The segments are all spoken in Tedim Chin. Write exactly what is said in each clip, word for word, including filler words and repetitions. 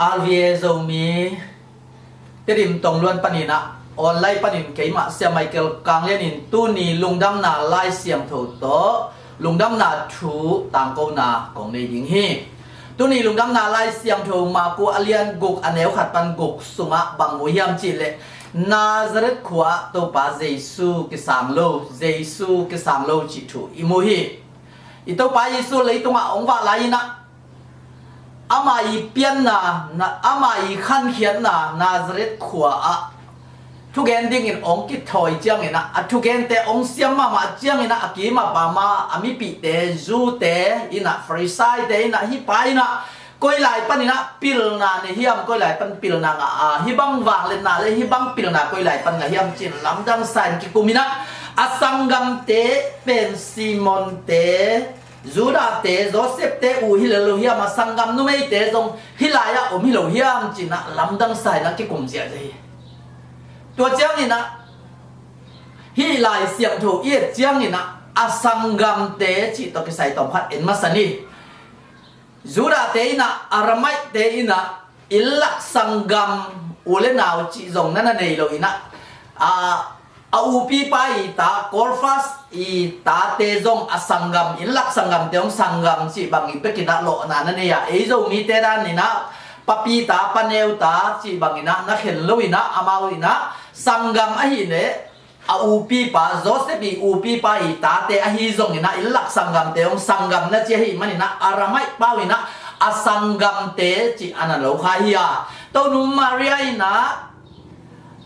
R V A Zomi Tedim Tongluan panin ah online panin keimah Sia Michael Kang Lian in tuni lungdamna Lai Siangtho tawh lungdamna thu tangkona kong nei ding hi. Tuni lungdamna Lai Siangtho Maku a lian guk a neu khat pan guk sungah bang mu hiam cihleh, Nazareth khua ah Topa Jesu kisang lo, Jesu kisang lo cih thu i mu hi. I Topa Jesu leitungah hong vak lai-in ah ama i pianna, na, ama i khankhiatna Nazareth khua ah thugen dingin hong kithawi ciangin ah, a thugente hong siam mahmah ciangin ah, a kim a pam a, a mipihte, Jew-te in ah, Pharisee-te in ah, hih pa in ah koi lai panin ah pilna nei hiam, koi lai pan pilna ngah a, hih bang vangliatna le hih bang pilna koi lai pan ngah hiam ci-in lamdang sa-in kikum in ah, a sanggamte pen Simon-te, Judah-te, Joseph-te u hi lel lo hiam, a sanggam numeite zong hih lai-ah om hi lo hiam ci-in ah lamdang sa-in ah kikum ziahziah hi. Tua ciangin ah hih Lai Siangtho i et ciangin ah a sanggamte cih tawh kisai tawm khat en masa ni. Judah-te in ah, Aramaic-te in ah, inn lak sanggam u le nau cih zong na na nei lo in ah, a, a upipa i ta, Caiaphas i tate zong a sanggam, inn lak sanggamte hong sanggam cih bangin bekin ah lawhna na nei a, ei Zomite dan in ah papi ta, paneu ta cih bangin ah na khen lo in ah, amau in ah sanggam ahih leh a upipa, Joseph i upipa i tate ahi zongin ah, inn lak sanggamte hong sanggam na ci ahih manin ah, Aramaic pau in ah a sanggamte cih a na lo kha hi a. Tonu Maria in ah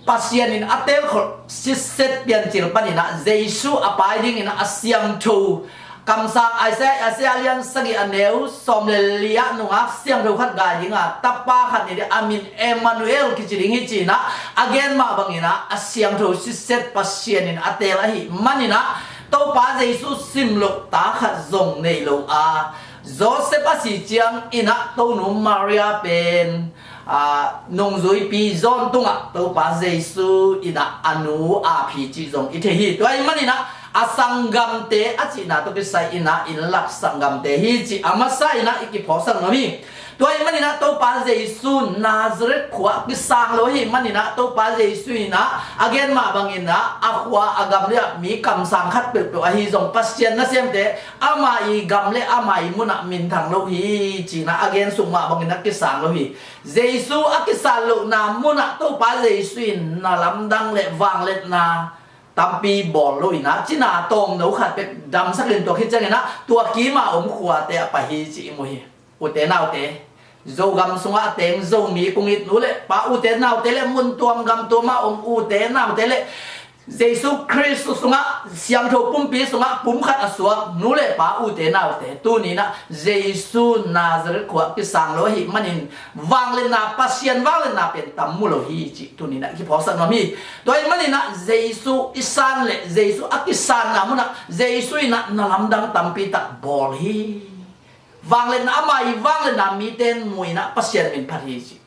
Pasian in a teelkholh sitset piancil panin ah Jesu a pai dingin ah a siangtho kamsang Isaiah, Isaiah lian sagih a neu sawm le li ah nungak siangtho khat gai ding a, tapa khat nei ding a, a min Emmanuel kici ding hi ci-in ah a gen mah bangin ah a siangtho sitset Pasian in a teel ahih manin ah Topa Jesu sim loh ta khat zong nei lo a, Joseph a si ciangin ah Tonu Maria pen, a, nungzuipi John tungah Topa Jesu in ah a nu ap hi cih zong i thei hi. Tua ahih manin ah a sanggamte a cihna tawh kisai in ah inn lak sanggamte hi cih a masa in ah i kiphawksak nuam hi. Tua ahih manin ah Topa Jesu Nazareth khua kisang lo ahih manin ah Topa Jesu in ah a gen mah bangin ah a khua a gam le ah mi kamsang khat peuhpeuh ahi zong Pasian nasemte ama i gam le ama i munah minthang lo hi ci-in ah a gen sung mah bangin ah kisang lo hi. Jesu a kisang lohna munah Topa Jesu in na lamdang le vangliatna tampi bawl lo in ah cina tawmno khat pek damsak in tua khit ciangin ah tua kima om khuate ah pai hi ci i mu hi. Ute naute, Zogam sungah a teng Zomi kung it nu le pa, ute naute le mun tuam gam tuam ah om ute naute le Jesu Khrist sungah siangtho pumpi sungah pum khat a suak nu le pa, ute naute, tuni in ah Jesu Nazareth khua kisang lo ahih manin vangliatna, Pasian vangliatna pen tam mu lo hi cih tuni in ah i kiphawksak nuam hi. Tua ahih manin ah Jesu i san le Jesu a kisanna munah Jesu in ah na lamdang tampi tak bawl hi. Vangliatna, ama i vangliatna mite in mu in ah Pasian min phat hi ci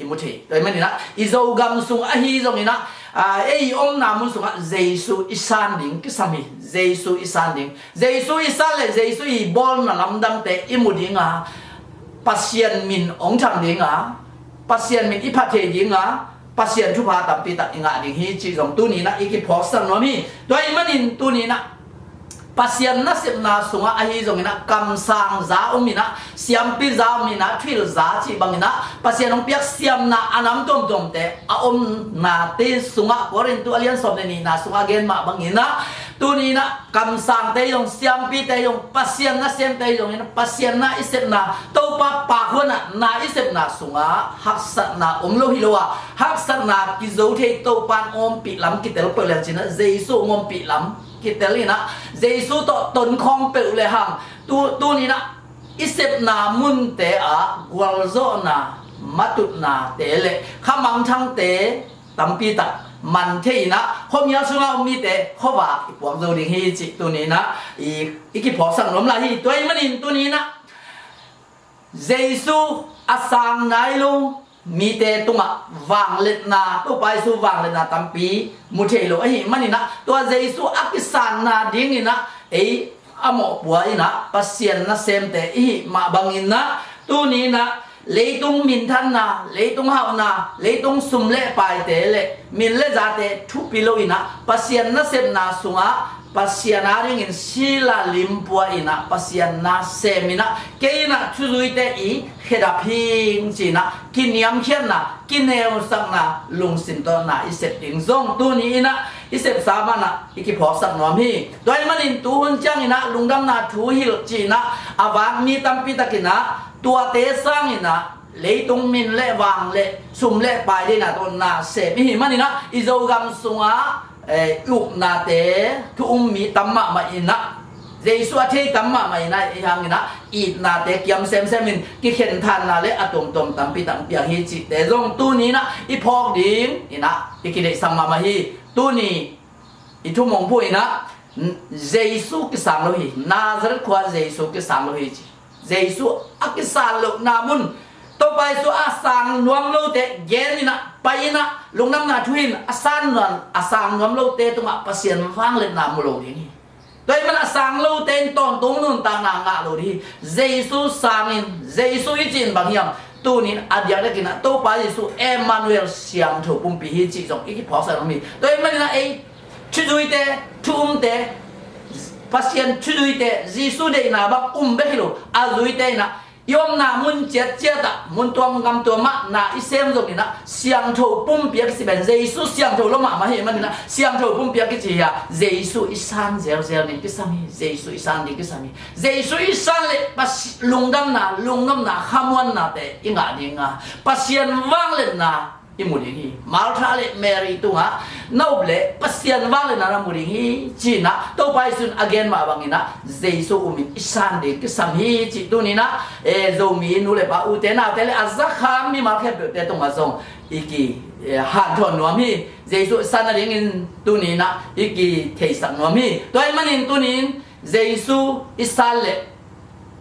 i mu thei. Tua ahih manin ah i Zogam sung ahi zongin ah, a, ei i omna mun sungah Jesu i san ding kisam hi. Jesu i san ding, Jesu i san le Jesu i bawlna lamdangte i mu ding a, Pasian min hong thang ding a, Pasian min i phat thei ding a, Pasian thupha tampi tak i ngah ding hi cih zong tuni in ah i kiphawksak nuam hi. Tua ahih manin tuni in ah Pasian nasepna sungah ahi zongin ah kamsang za om in ah, siampi za om in ah, thuhilh za cih bangin ah Pasian hong piak siamna a nam tuamtuamte a omnate sungah, Korintu a lian sawm le nihna sungah a gen mah bangin ah tuni in ah kamsangte zong, siampite zong, Pasian nasemte zongin ah Pasian na i sepna, Topa pahhuan ah na i sepna sungah haksatna om lo hi lo a, haksatna kizo thei Topa in ompih lam kitel peuh leng ci-in ah Jesu hong ompih lam kitel in ah Jesu tawh tonkhawm peuh le hang tu, tuni in ah i sepna munte ah gualzawhna, matutnate le khamangthangte tampi tak man thei in ah khuamial sungah om mite khuavak i puak zo ding hi cih tuni in ah i, i kiphawksak nuam lai hi. Tua ahih manin tuni in ah Jesu a sang nai lo mite tungah vangliatna, Topa Jesu vangliatna tampi mu thei lo ahih manin ah tua Jesu a kisanna dingin ah ei a mawhpua in ah Pasian nasemte i hih mah bangin ah tuni in ah Leitung minthanna, leitung hauhna, leitung sum le paite le min le zate thupi lo in ah, Pasian nasepna sungah Pasian adingin sila limpua in ah, Pasian na sem in ah, kei in ah thuzuite i khedap hing ci-in ah, kiniamkhiatna, kineusakna, lungsim tawtna i sep ding zong tuni in ah i sepsa man ah i kiphawksak nuam hi. Tua ahih manin tuhun ciangin ah lungdamna thu hilh ci-in ah a vak mi tampi takin ah, tuate sangin ah leitung min le vang le sum le pai deihna tawh na sem i hih manin ah, i Zogam sungah, eh, i upnate thu um mi tam mahmah in ah, Jesu a thei tam mahmah in ah, i hangin ah itnate kiam semsem in, kikhen thanna le a tuamtuam tampi tak piang hi cihte zong tuni in ah i phawk ding in ah i kideihsak mahmah hi. Tuni i thumong phu in ah, Jesu kisang lo hi, Nazareth khua Jesu kisang lo hi ci. Jesu a kisan lohna mun, Topa Jesu a sang nuam lote gen in ah, pai in ah, lungdamna thu in a san nuam, a sang nuam lote tungah Pasian vangliatna mu lo ding hi. Tua ahih manin a sang lote in tawntung nuntakna ngah lo ding hi. Jesu sangin, Jesu i cih in bang hiam? Tunin a diakdiakin ah Topa Jesu Emmanuel, siangtho pumpi hi cih zong i kiphawksak nuam hi. Tua ahih manin ah ei thuzuite, thu umte, Pasian thuzuite, Jesu deihna bang um bek hi lo, a zuite in ah i omna mun ciatciat ah, mun tuam gam tuam ah na i sem zongin ah, siangtho pumpi a kici pen Jesu siangtho lo mahmah hi manin ah, siangtho pumpi a kici hi a, Jesu i san zelzel ding kisam hi, Jesu i san ding kisam hi. Jesu i san leh Pasi-, lungdamna, lungnopna, khamuannate i ngah ding a, Pasian vangliatna i mu ding hi. Martha le Mary tungah na up leh Pasian vangliatna na mu ding hi ci-in ah, Topa Jesu in a gen mah bangin ah Jesu umin i san ding kisam hi cih tuni in ah, eh, Zomi nu le pa, ute naute le a zakham mimal khempeuhte tungah zong i ki, eh, hanthawn nuam hi. Jesu i san nadingin tuni in ah i kitheisak nuam hi. Tua ahih manin tunin Jesu i san leh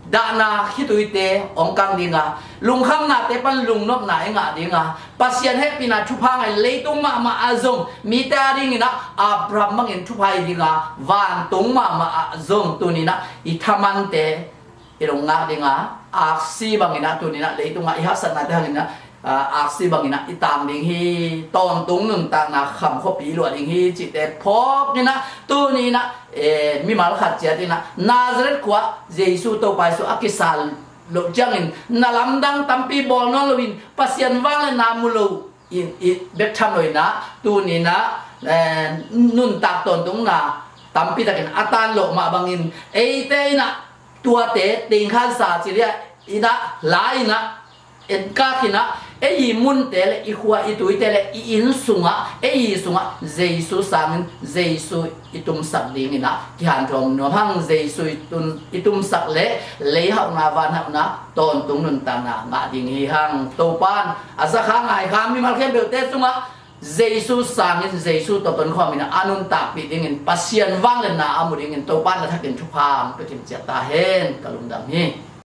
dahna khituite hong kang ding a, lungkhamnate pan lungnopna i ngah ding a, Pasian hehpihna thupha ngah in leitung mahmah ah zong mite adingin ah Abraham bangin thupha hi ding a, vantung mahmah ah zong tuni in ah i thamante i lungngak ding a, aksi bangin ah tuni in ah leitungah i haksatnate hangin ah, ah, aksi bangin ah i tang ding hi, tawntung nuntakna kham khuapi i luah ding hi cihte phawk in ah, tuni in ah, eh, mimal khat ciat in ah Nazareth khua Jesu, Topa Jesu a kisan loh ciangin na lamdang tampi bawl nawn loin, Pasian vangliatna mu lo in, i bek tham lo in ah, tuni in ah, eh, nuntak tawntungna tampi takin a tan loh mah bangin, eite in ah tuate tengkhansa ci liah in ah, la in ah, enkak in ah, ei i munte le i khua i tuite le i inn sungah, ei i sungah Jesu sangin Jesu i tumsak dingin ah kihanthawn nuam hang. Jesu i tun-, i tumsak leh leihauhna, vanhauhna, tawntung nuntakna ngah ding hi hang. Topa'n a zakha ngaikham mimal khempeuhte sungah Jesu sangin, Jesu tawh tonkhawmin ah a nuntakpih dingin, Pasian vangliatna a mu dingin Topa'n a thakin thupha hong pia kim ciat ta hen. Ka lungdam hi.